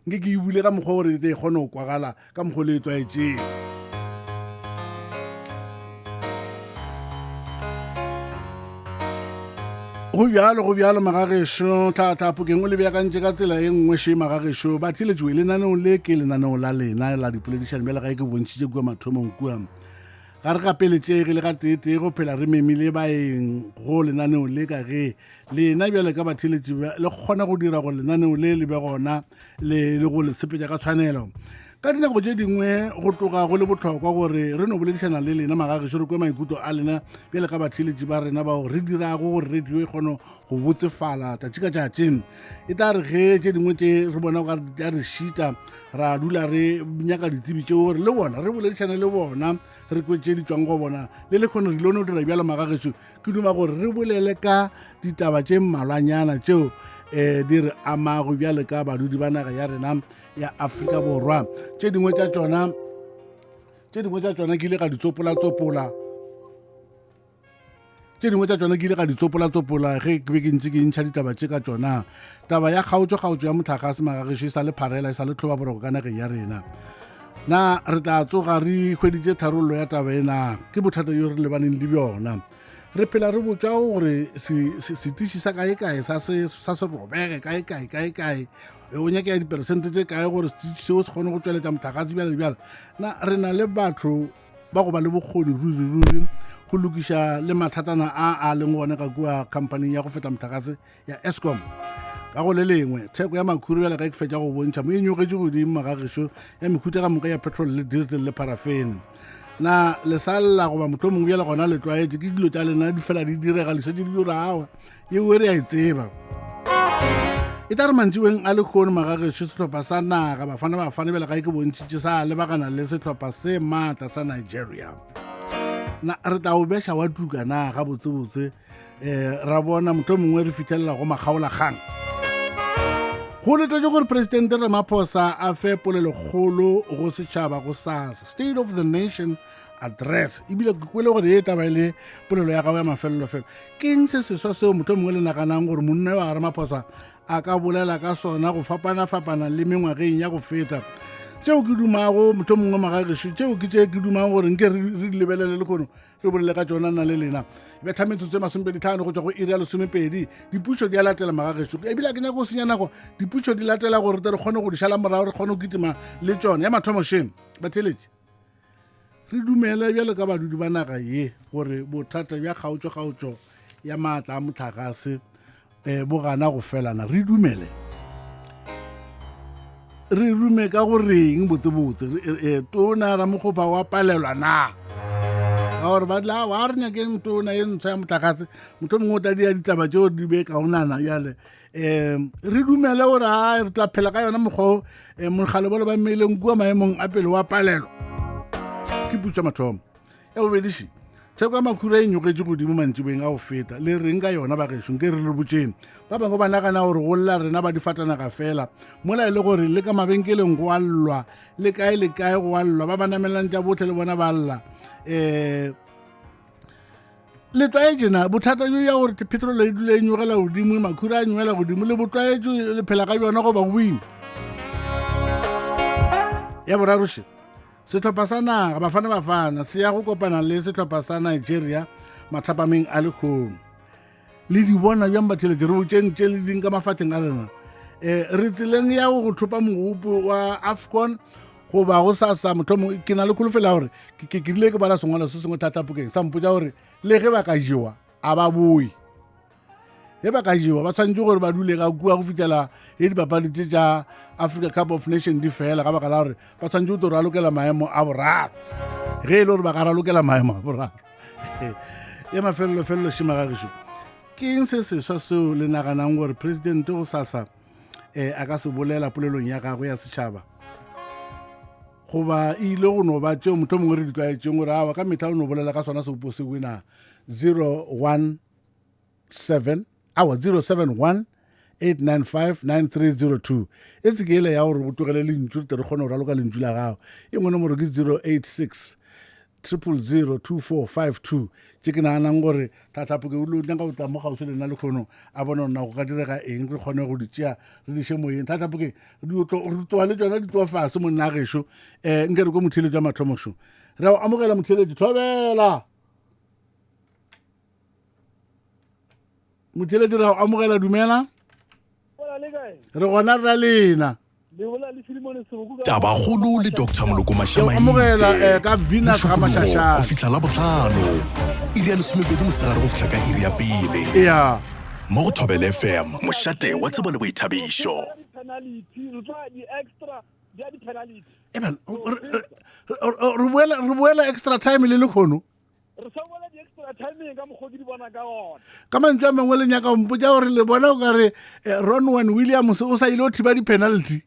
Nke ke e bule ka mokgwa gore e tle e kgone go kwagala ka mokgwa o le e tlwaetšeng. Go bjalo, go bjalo magagešo, tlhatlhapokeng o le beakantše ka tsela e nngwe še magagešo. Ba theletšwe lenaneong le ke lenaneo la lena la dipoledišano bjale ga e ke bontšhitše kua mathomong kua. Ga re gapeletšege le gateetee go phela re memile baeng go lenaneo le ka ge lena bjale ka batheeletši le kgona go dira gore lenaneo le le be gona le le go le sepetša ka tshwanelo. Ka dinako tše dingwe go tloga go le bohlokwa gore re no boledišana le lena magagešo re kwe maikutlo a lena bjale ka batheeletši ba rena bao re dirago gore radio e kgone go botsefala tšatši ka tšatši. E tla re ge tše dingwe tše re bona gore di a re šita ra dula re nyaka ditsebi tšeo gore le bona re boledišane le bona re kwe tše di tšwang go bona le le kgone re ile no dira bjalo magagešo ke duma gore re bolele ka ditaba tše mmalwanyana tšeo um di re amago bjale ka badudi ba naga ya rena ya Afrika Borwa. Tše dingwe tša tšona tše dingwe tša tšona ke ile ka di tsopola-tsopola tše dingwe tša tšona ke ile ka di tsopola-tsopola ge ke be ke ntse ke ntšha ditaba tše ka tšona. Taba ya kgaotšo-kgaotšo ya mohlagase magagešo e sa le pharela e sa le tlhoba boroko ka nageng ya rena. Na re tla tsoga re hweditše tharollo ya taba e na? Ke bothata bjo re lebaneng le bjona. Re phela re botšwa gore setiši sa kae-kae sa se sa se robege kae-kae kae-kae o nyakega diperesente tše kae gore setiši seo se kgone go tšweletša mohlagase bjale le bjale. Na re na le batho ba go ba le bokgoni ruri-ruri go lokiša le mathatana a a leng gona ka kua khamphaning ya go feta mohlagase ya Eskom? Ka go le lengwe, theko ya makhura bjale ga ke fetša go bontšha mo e nyogetše godimo magagešo ya mehuta ka moka ya petrol le diesel le parafene. Na le sa lla goba mohlomongwe mongwe bjale gona le tlwaetše ke dilo tša lena di fela di direga le šetše di dira awa yeo e re a e tseba. E tla re mantšiboeng a lekgono magagešo sehlopha sa naga Bafana Bafana bjale ga e ke bontšhitše sa lebagana le sehlopha se maatla sa Nigeria. Na re tla o beša wa tuka na gabotsebotse eh ra bona motho mongwe re fitlhelela go makgaolakgang go letetše gore presidente ramaphosa a fe polelokgolo go setšhaba go sasa state of the nation address ebile ke kwele gore e taba e le polelo ya gago ya mafelelo fela ke eng se seswa seo motho mongwe le naganang gore monna yo a ramaphosa a ka bolela ka sona go fapana-fapana le mengwageng ya go feta tšeo ke dumago motho mongwe magagešu tšeo ke tše ke dumago gore nke re di lebelele le kono re bolele ka tšona nna le lena betha metsotso e masomepeditlhano go tšwa go iri ya lesomepedi dipušo di a latela magagešo ebile a ke nyako go senya nako dipušo di latela gore tle re kgone go di šala morago re kgone go kitima le tšona ya mathomo sheng batheletše re dumele bjalo ka badudi ba naga ye gore bothata bja kgaotšo-kgaotšo ya maatla a mohlagase um bo gana go felana re dumele re rume ka go reng botsebotse eh, tona ramokgopa wa palelwa na ka gore ba tla wa re nyakeng tona e ntshwa ya motlakase motho mongwe o tla dia ditaba tšeo di be kaonana bjale um re dumele gore a re tla phela ka yona mokgwa o um mogale bolo ba mmeleng kua maemong a pele wa palelwa ke putsa mathomo Ya bobedi še, theko ya makhura e nyogetše godimo mantšiboeng a go feta. Le reng ka yona bagešo? Nke re le botšeng. Ba bangwe ba nagana gore go lla rena ba difatanaga fela, mola e le gore le ka mabenkeleng go a llwa, le kae le kae go a llwa, ba ba namelang tša bohle le bona ba lla. Um le tlwaetše na bothata bjo ya gore petrol e dule e nyogela godimo, makhura a nyogela godimo, le bo tlwaetše le phela ka bjona goba go boima? Ya boraro še, Sehlopha sa naga Bafana Bafana se ya go kopana le sehlopha sa Nigeria mathapameng a lekgono. Le di bona bjang batheletši re botšeng tše le ding ka mafahleng a rena. Eh, re tseleng ya go thopa mogopo wa AFCON goba go sasa mohlomongwe ke na le kholofelo ya gore ke ke rile ke bala sengwalo se sengwe thathapokeng sa mpotša gore le ge ba ka jewa a ba boe ge ba ka jewa ba tshwanetse gore ba dule ka kua go fitlhela ge dipapadi tše tša Africa Cup of Nation di fela ka baka la gore ba tshwanetse go to ralokela maemo a boraro ge e le gore ba ka ralokela maemo a boraro ya mafelelo felelo šimagagišo ke eng se seswa seo le naganang gore presidente go sasa um a ka se bolela polelong ya gagwe ya setšhaba goba e ile go no ba tšeo motho mongwe re di tlwaetšeng gore awa ka metlha o no bolela ka sona seopo se wina 01 7 awa 071 895 9302 e tse ke ele ya gore o tlogele lentšu re tle re kgone go raloka lentšu la gago e nngwe nomoro ke 086 000 2452 tše ke naganang gore tlhatlhapoke o nyaka go tla mo kgauswi le nna le kgono a bone gore na go ka direga eng re kgone go di tšea re di še moyeng tlhatlhapoke re tloga le tsona di tloa fase monna gešo um eh, nke re ko motheletši wa mathomošo re a o amogela motheletši thobela motheletši re a o amogela dumela re gona re ra lena Tabakgolo le Doctor Moloko Amogela eh, ka Venus ga Mashashane. Go fihla la bohlano iri ya lesomepedi mosegare go fihla ka iri ya pele. Ya. Mo go Thobela FM, mošate wa tsebo le boithabišo. Eban, re boela extra time le lekgono. Re sa bolela di-extra timing ka mokgwa ke di bona ka gona. Ka mantšu a mangwe le nyaka go mpotša gore le bona o kare eh, Ronwen Williams o sa ile o thiba di-penalty.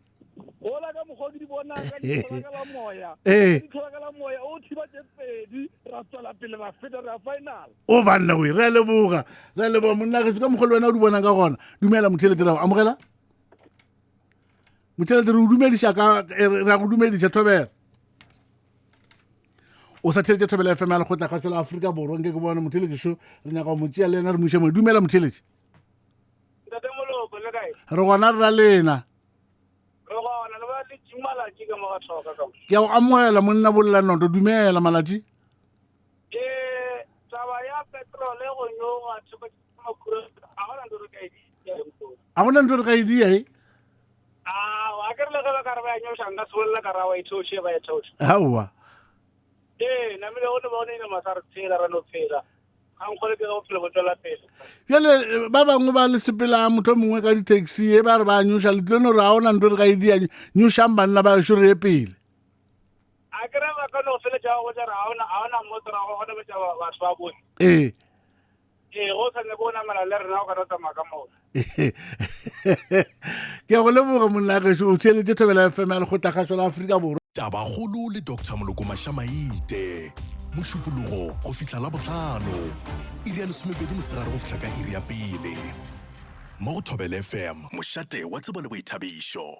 Gola ka mokgwa ke di bona ka ditlhola la moya. Ee. Ditlhola la moya o thiba tše pedi ra tswela pele ra feta ra final. O banna we re a leboga. Re a leboga monna gešo ka mokgwa le wena o di bonang ka gona. Dumela motheletši ra go amogela. Motheletši re o dumediša ka eh, re a go dumediša thobela. O sa theletše Thobela FM ya Lekgotla Kgašo la Afrika Borwa nke ke bone motheletši šo re nyaka go mo tšea le yena re mo iše mo dumela motheletši. Ntate Moloko le kae? Re gona re ra lena. Re gona le ba le Malatši ka mo ga tlhoka ka mo. Ke a go amogela monna bolela noto dumela Malatši. Eh taba ya petrol go nyoga theko makhura a gona ntho re ka e dia. A gona ntho re ka e dia e. A ke re le ge ba ka re ba ya nyoša nka se bolela ka ra wa e theoše ba e theoša. Aowa. Ee, namile go ne bone ina masa re tshela ra no phela. Ga nkgole ke ge bophelo bo tswela pele. Bjale eh, ba bangwe ba le sepela motho mongwe ka di-taxi e ba re ba nyoša le tlilo no re ga ona ntho re ka e dia nyošang banna ba gešo re ye pele. A ke re ba ka no feletša ba botša re ga ona ga ona motho ra go nametša batho ba bohle. Ee. Ee, go sa nyake go namela le rena o ka no tsamaya ka maoto. Ke a go leboga monna gešo o theeletše Thobela FM ya Lekgotlakgašo la Afrika Borwa. Tabakgolo le Doctor Moloko Mašamaite, Mošupologo go fihla Labohlano, iri ya lesomepedi mosegare go fihla ka iri ya pele. Mo go Thobela FM, mošate wa tsebo le boithabišo.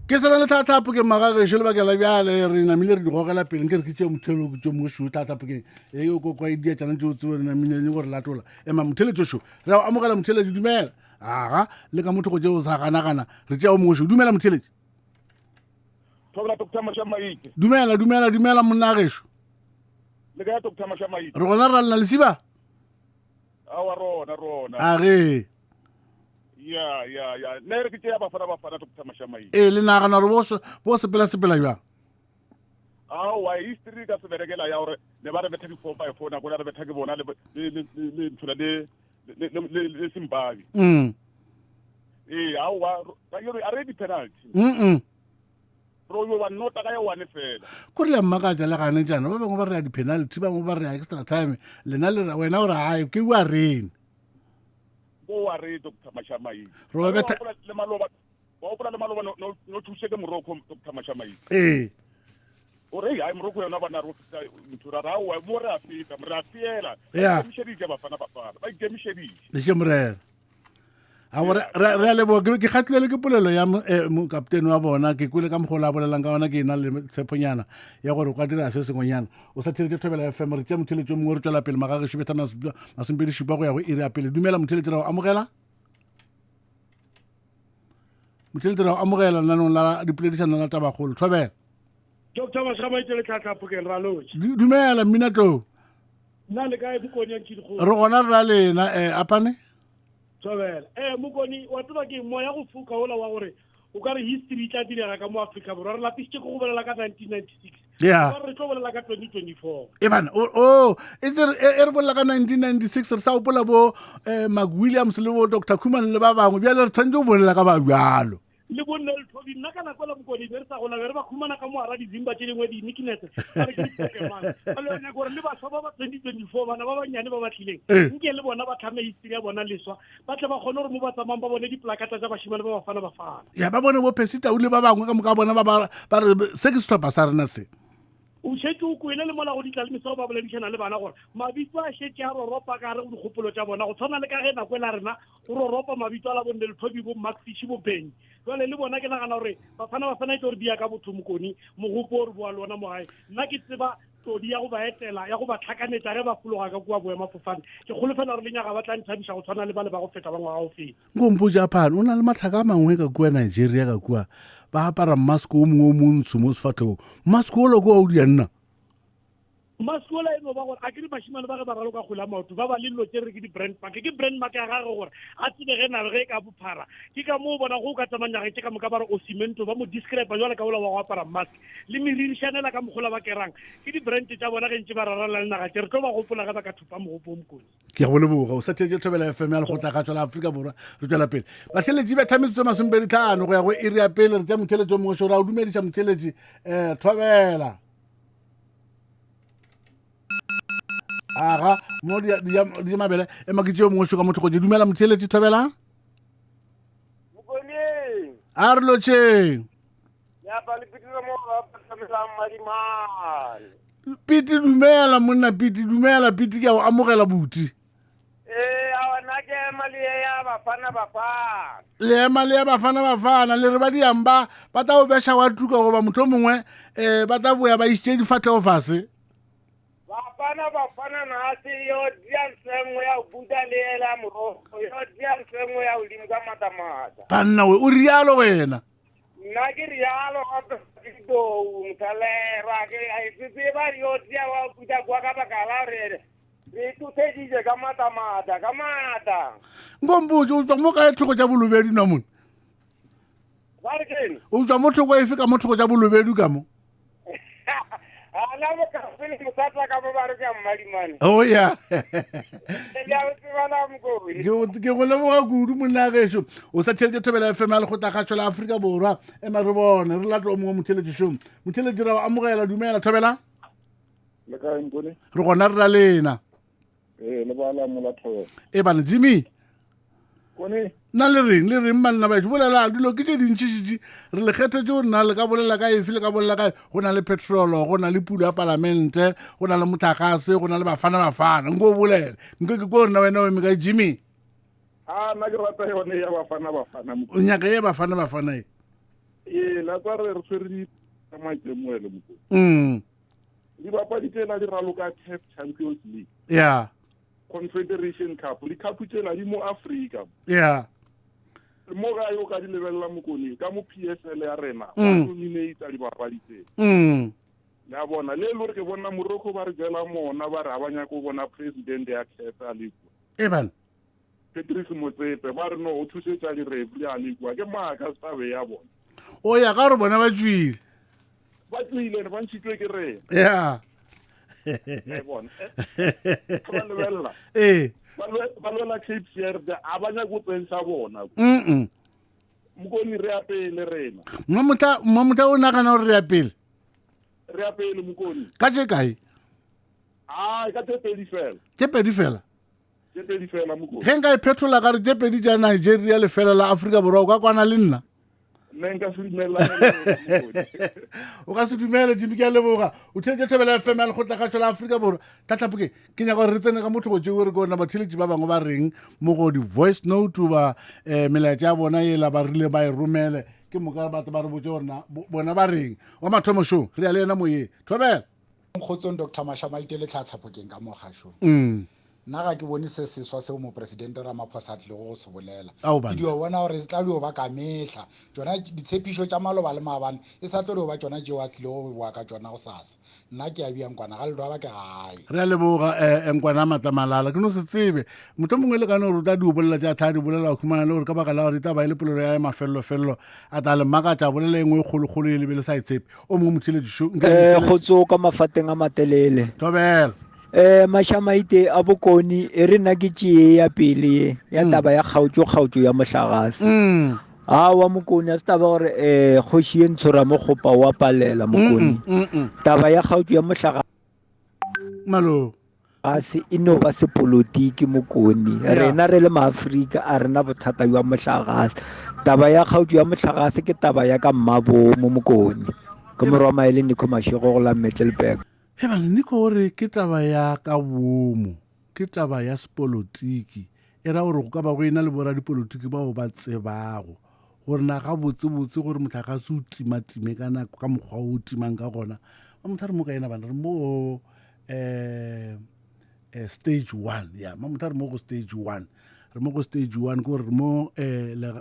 Ke sena le tlhatlhapokeng magagešo lebakeng la bjale re namile re di gogela pele nke re ke tše mothelo tše mošo tlhatlhapokeng e o kwa e dia tšana tšeo tseo re namile le gore latola ema motheletšo šo re a o amogela motheletši dumela aga le ka motho go tšeo sa ganagana re tšea o mongwe šo dumela motheletši Thobela Doctor Mashamaite. Dumela dumela dumela monna gešo. Le kae Doctor Mashamaite? Re gona ra lena lesiba. Awa rona rona. A ge. Ya ya ya. Ne re ke tšea bafana bafana Dr. Mashamaile. Ee le nagana gore bo bo sepela sepela jwang? Aowa history ka se berekela ya gore ne ba re betha di 4 by 4 nako re betha ke bona le le le le nthola le le le le Zimbabwe. Mm. Ee aowa a re di penalty. Mm. Ro yo ba nota ka ya one fela. Ko re le mmakatša le gane jana ba bangwe ba re ya di-penalty ba bangwe ba re ya extra time lena le wena o re gae ke wa rene. Bo wa re Dr. Mashamaile. Ro ba betha le maloba wa gopola le maloba no no thuse ke Morocco Dr. Mashamaile. Ee. O re hai Morocco yona bana ro feta ntho ra ra wa mo re a feta re a fiela. Ba ikemišeditše bafana bafana ba ikemišeditše. Le morena. A re re a leboga ke kgatlile le ke polelo ya eh, mokaptene wa bona ke kwele ka mokgwa o la bolelang ka ona ke na le tsheponyana ya gore o ka dira se sengwenyana o sa theletše thobela fm re tšea motheletši o mongwe re tswela pele magagešo betha masomepedi šupa go ya go iri ya pele dumela motheletši ra go amogela motheletši ra go amogela lenanong la dipoledišano la tabakgolo thobela Dr. Mashamaite le Tlhatlhaphokeng ra lotše. Dumela mmina tlou. Nna le kae Bokone ya Ntšhidikgolo? Re gona re ra lena eh apane. Thobela. Eh Mokoni wa tseba ke moya go foka ola wa gore o ka re history e tla direga ka mo Afrika Borwa re lapišitše ke go bolela ka 1996. Yeah. Re tlo bolela ka 2024. E bana o oh, e tse e re bolela ka 1996 re sa opola bo eh Mark Williams le bo Dr. Khumalo le ba bangwe bjale re tshwanetse go bolela ka ba bjalo. le bo Nel Toby nna ka nako la Bokone be re sa gola be re ba khumana ka moara dizimba tše dingwe di-nickness ba re ke di-Pokemon ba le nyaka gore le baswa ba ba 2024 bana ba bannyane ba ba tlileng Eh. nke le bona ba tlhame history ya bona leswa ba tle ba kgone gore mo ba tsamayng ba bone diplakata tša bašimane ba bafana bafana ya ba bone bo Percy-Tau le ba bangwe ka moka bona ba ba ba re se ke sehlopha sa rena se o šetše o kwele le mola go ditla le mesego ba boledišana le bana gore mabitso a šetše a roropa ka gare go dikgopolo tša bona go tshwana le ka ge nako e la rena go roropa mabitso a la bonne lethobi bo markfish bo benny jale le bona ke nagana gore bafana bafana e tlo re dia ka botho mokoni mogopo o re boa le ona mo gae nna ke tseba todi ya go ba etela, ya go ba hlakanetša ge ba fologa ka kua boemafofane. Ke kgolofela gore lenyaga ba tla nthabiša go tshwana le bale ba go feta ba ngwaga o feta. Nko mpotše Aphane, o na le mathaka a mangwe ka kua Nigeria ka kua, ba apara mask o mongwe o montsho mo sefahlego. Mask ola kua o dia nna? Mask ola e no ba gore a ke re bašemane ba ge ba raloka kgwele ya maoto ba ba le dilo tše re ke di-brand mark. Ke brand mark ya gage gore a tsebe ge naga e ka bophara. Ke ka moo o bona go o ka tsamaya nageng tše ka moka ba re Osimento ba mo describe jwale ka ola wa go apara mask. Le meririšanela ka mokgola ba kerang ke di-brand tša bona ge ntše ba raralla le naga tše re tlo ba gopola ge ba ka thopa mogopo o mokotsi. Ke a go leboga. O sa theetše Thobela FM ya Lekgotlakgatšo la Afrika Borwa. Re tšwela pele. Batheeletši ba tha metsotso e masomepeditlhano go ya go iri ya pele. Re tša motheeletši o mongwe šo. Re a o dumediša motheeletši. Um Thobela. Aga, mo di di di mabele. Ema ke tšeo mongwe šo ka motho go dumela motheeletši Thobela. Mokoneng. A re lotšheng. Ya pa le pitile mo ba tsamelang madimane. Piti dumela monna Piti dumela Piti ke a o amogela buti. Ee, a nna ke ema le ya Bafana Bafana. Le ema le ya Bafana Bafana le re ba diang ba ba tla o beša wa tuka goba motho mongwe eh ba tla boya ba išitše difahlego fase. Bafana Bafana na se yo dia ntho e nngwe ya go buta le ela morogo yo dia ntho e nngwe ya godimo ka matamata. Banna we o rialo wena. Nna ke rialo gape ke ditou mothalerwa ke a e tseba yo dia wa buta kwa ka baka la gore Re itotheditše ka maatla-maatla, ka maatla. Nko mpotše, o tšwa mo kae thoko tša bolobedu na mone? Ba re keng? O tšwa mo thoko efe ka mo thoko tša bolobedu ka mo? Ana bokafele mosatla ka mo ba re ke mmadimane. Oh ya. Ke a tseba la mokoni. Ke go leboga kudu monna gešo. O sa theletše Thobela FM ya Lekgotlakgašo la Afrika Borwa. Ema re bone, re late o mongwe motheletši šong. Motheletši ra o amogela, dumela Thobela. Le kae Nkone? Re gona re ra lena. Ee, le bala mola thobela. E bana Jimmy. Kone. Nna le reng le reng banna baetsho bolela dilo ke tše dintšitšitši re le kgethetše gore na le ka bolela ka efe le ka bolela ka go na le petrolo go na le pulo ya palamente go na le motlakase go na le bafana bafana nko o bolele nko ke ko rena wena o eme kae Jimmy A nna ke rata yone ya bafana bafana. O nyaka ye bafana bafana e? Ee, la tsa re re tshwere di maitemogelo mokone. Dibapadi tsela di raloka CAF Champions League. Yeah. Confederation Cup, di-cup tsela di mo Africa. Yeah. Mo gae o ka di lebelela mokone ka mo PSL ya rena ba dominate dibapadi tse. Ya bona le le ke bona Morocco ba re jela mona ba re ha ba nyaka go bona president ya CAF a le kwa. E bana. Patrice Motsepe ba re no o thusetsa di-referee a le kwa ke maaka tabe ya bona. O ya ka gore bona ba tswile. Ba tswile ne ba ntšhitšwe ke rena. Yeah. E bona. Ba lebelela. Ee. Ba lwela Cape Verde a ba nyake go tsentsha bona. Mm. Mokoni re ya pele rena. Mmamotla mmamotla o nagana gore re ya pele. Re ya pele mokoni. Ka tše kae? Ah, ka tše pedi fela. Tše pedi fela. Tše pedi fela mokoni. Ge nka e phetola ka re tše pedi tša Nigeria lefela la Afrika Borwa o ka kwana le nna? Nna nka se dumelelane le wena, mokoni. O ka se dumele Jimmy ke a leboga. O theetše Thobela FM ya Lekgotlakgašo la Afrika Borwa. Tlhatlhapoke ke nyaka gore re tsene ka motho go tšeo re ko rena batheeletši ba bangwe ba reng mo go di-voice note ba um melaetša ya bona ela ba rile ba e romele ke moka batho ba re botse gore na bona ba reng wa mathomo šo re ya le yena moyeng thobela Kgotsong Doctor Mashamaite le Tlhatlhapokeng ka mo kgašong. Nna ga ke bone se seswa seo Mopresidente Ramaphosa a tlilego go se bolela. Ao Ke banna. dio bona gore e tla dio ba ka mehla. Tšona ditshepišo tša maloba le maabane e sa tlo dio ba tšona tšeo a tlilego go boa ka tšona gosasa. Nna ke a bea Nkwana ga Ledwaba ke gae. Re a leboga eh, Nkwana Matlamalala. Ke no se tsebe. Mohlomongwe mongwe le ka no re o tla di o bolela tša tla di bolela wa khumana le gore ka baka la gore e tla ba e le polelo ya mafelelo-felelo a tla le makatša a bolela e nngwe e kgolokgolo e le be le sa e tshepe. O mongwe motheeletši šo. Nka Eh, motheeletši. kgotso ka mafateng a matelele. Thobela. Eh, Mashamaite a bokoni e re nna ke tšee ya pele ye ya taba ya kgaotšo kgaotšo ya mohlagase. Mm. Aowa mokoni a se taba gore eh kgoši ye ntsho Ramokgopa wa palela mokoni. Mm, mm. Taba ya kgaotšo ya mohlagase Malo. e no ba sepolotiki mokoni. Yeah. Rena re le maAfrika a rena bothata bja mohlagase. Taba ya kgaotšo ya mohlagase ke taba ya ka mmabomo mokoni. Ke morwa Maele Nico Mashego go la Middelburg. He bana, Nico o re ke taba ya ka boomo, ke taba ya sepolotiki. E ra gore go ka ba go ena le boradipolotiki bao ba tsebago gore na gabotsebotse gore mohlagase o timatime ka nako ka mokgwa o o timang ka gona. Mamotha re mo ka ena bana re mo um stage one ya Mamotha re mo go stage one re mo go stage one ke gore re mo um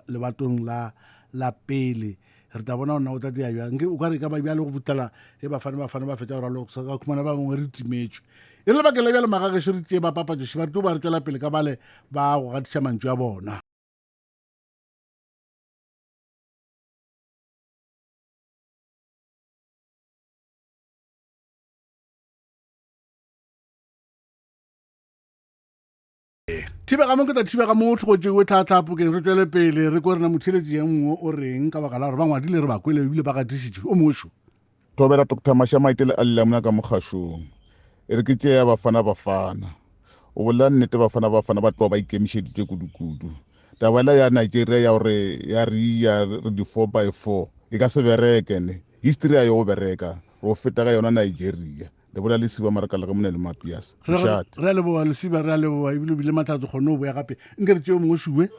lebatong la la pele re tla bona gona o tla dia bjang nke o ka re ka ba bjalo go fitlhela e bafana bafana ba fetsa go raloka ka khumana ba bangwe re timetšwe e re lebakeng la bjalo magagešo re tšee ba papatšoši ba re tlo ba re tšwela pele ka bale ba go gatiša mantšu a bona. Thibega mo ke tla thibega mo go tšewe tlhatlhapokeng re tšwele pele re kwe rena motheletši ye nngwe o reng ka baka la gore ba ngwadile re ba kwele ebile ba gatišitše o mongwe šo. Thobela Doctor Masha Maitele a Lilamuna ka mogašong. E re ke tšea Bafana Bafana. O bolela nnete Bafana Bafana ba tloga ba ikemišeditše kudu-kudu. Taba yela ya Nigeria ya gore ya re ya re di 4x4 e ka se bereke ne. History a yo go bereka. Re o feta ka yona Nigeria. Le bolela Lesiba mara ka le ge mone le Mapias. Re Mošate. re a leboga Lesiba re a leboga ebile o bile mahlatse kgonne o boya gape. Nke re tšeo mongwe šuwe.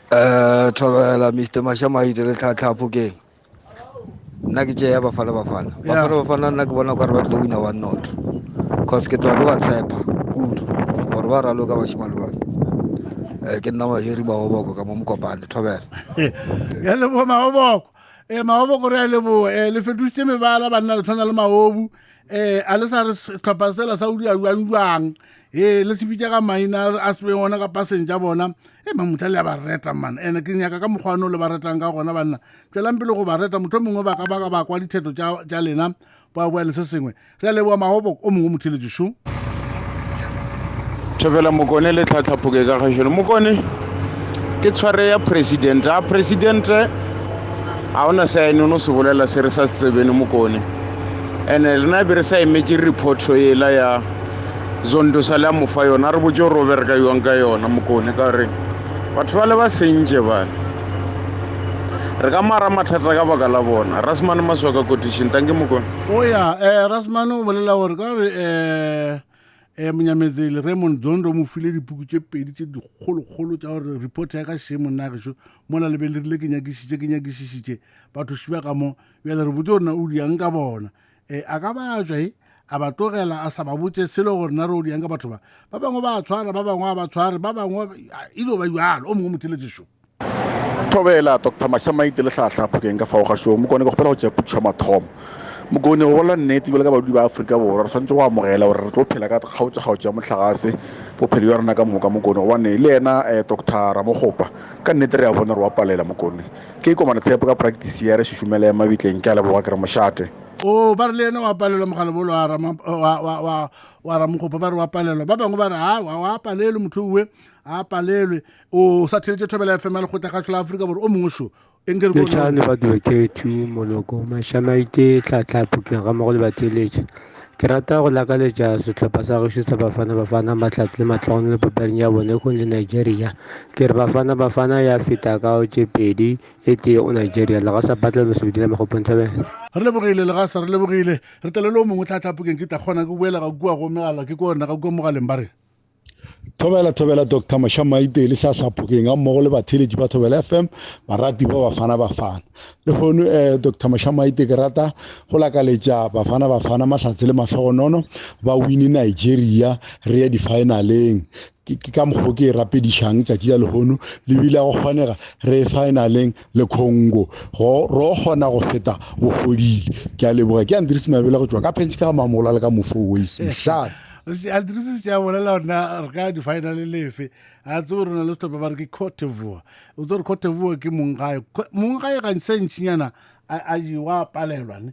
Eh, thobela Mr. Mashamaite le Tlhatlha Phokeng. Nna ke tšea Bafana Bafana. Yeah. Bafana Bafana nna ke bona okare ba tlilo wina one not. Cause ke tloga ke ba tshepa kudu gore ba raloka bashimane bana. Eh, ke nna Maheri Maoboko ka mo Mokopane thobela. Ya leboga Maoboko. E Maoboko re a leboga. E le fetositse mebala banna le tshwana le maobu. E a le sa re sehlopha sela sa o dia jwang jwang. E le se bitša ka maina a se beng ona ka paseng tša bona. E mamotla le a ba reta man. Ene ke nyaka ka mokgwa ono le ba retang ka gona banna. Tšwelang pele go ba reta motho mongwe ba ka ba ka ba kwa ditheto tša tša lena ba boa le se sengwe. Re a leboga Maoboko o mongwe motheletši šo. Thobela Mokone le tlhatlhaphoke ka gešeno. Mokone ke tshware ya president. A president a ona se a ene no se bolela se re sa se tsebene Mokone. Ene rena be re sa emetše report yela ya Zondo sa le a mofa yona re botse gore o bereka jwang ka yona Mokone ka gore batho ba le ba sentše bale. Re ka mara mathata ka baka la bona. Rasmane Maswaka Kotišing. Tanke Mokone. O ya eh Rasmane o bolela gore ka gore eh eh Monyametsele Raymond Zondo o mo file dipuku tše pedi tše dikgolokgolo tša gore report ya ka še monna gešo mola le be le rile ke nyakišitše ke nyakišišitše batho šiba ka mo bjale re botse gore na o diang ka bona eh a ka ba tšwa e a ba tlogela a sa ba botše selo gore na re o diang ka batho ba ba bangwe ba tshwara ba bangwe ba tshware ba bangwe e dio ba jalo o mongwe motheletšešo Thobela, Doctor Mashamaite le Hlahla Phokeng ka fao gašo. Mokone ke kgopela go tšea potšišo ya mathomo. Mokone go bolela nnete bjalo ka badudi ba Afrika Borwa re swanetše go amogela gore re tlo phela ka kgaotšo-kgaotšo ya mohlagase bophelo bja rena ka moka Mokone gobane le yena eh, Doctor Ramokgopa ka nnete re a bona gore wa palela Mokone. Ke komana tshepo ka practice ya re šušumela ya mabitleng ke a leboga ke re mošate. O ba re le yena wa palelwa mogalebolo wa Rama- wa- wa- wa- wa Ramokgopa ba re wa palelwa ba bangwe ba re ha wa wa palelwe motho owe a palelwe o sa theletše thobela fm ya lekgotlakgašo la aforika borwa o mongwe šo e nke re ko Lotšhane badubakethu moloko Mashamaite Tlhatla Phokeng ga mmogo le batheeletši. Ke rata go lakaletša sehlopha sa gešo sa Bafana Bafana mahlatse le mahlogonolo papading ya bone kgong le Nigeria. Ke re Bafana Bafana ya feta ka tše pedi e tee o Nigeria. Legasa Butler Mosebedi la Megopong Thabela. Re lebogile Legasa, re lebogile. Re tlele le o mongwe Tlhatla Phokeng ke tla kgona ke boela ga kua go megala ke ko nna ga kua mogaleng ba re. Thobela Thobela Doctor Mashamaite le Hlahla Phokeng ga mmogo le batheeletši ba Thobela FM barati ba Bafana Bafana. Lehono eh, Doctor Mashamaite ke rata go lakaletša Bafana Bafana mahlatse le mahlogonono ba wine Nigeria re ye difinaleng. Ke ke ka mokgwa ke e rapedišang tšatši la lehono le bile go kgonega re ye finaleng le Congo go ro kgona go feta bogodile. Ke a leboga ke Andries Mabela go tšwa ka Pentšhe ka Mamola le ka Mofo Ways Mošate. Andries tša bolela gore na re ka di-final lefe a tsebe rona le setlhopha ba re ke cotevoa o tse gore cotevoa ke mong gae mong gae gantse ntšhinyana a jewa a palelwa ne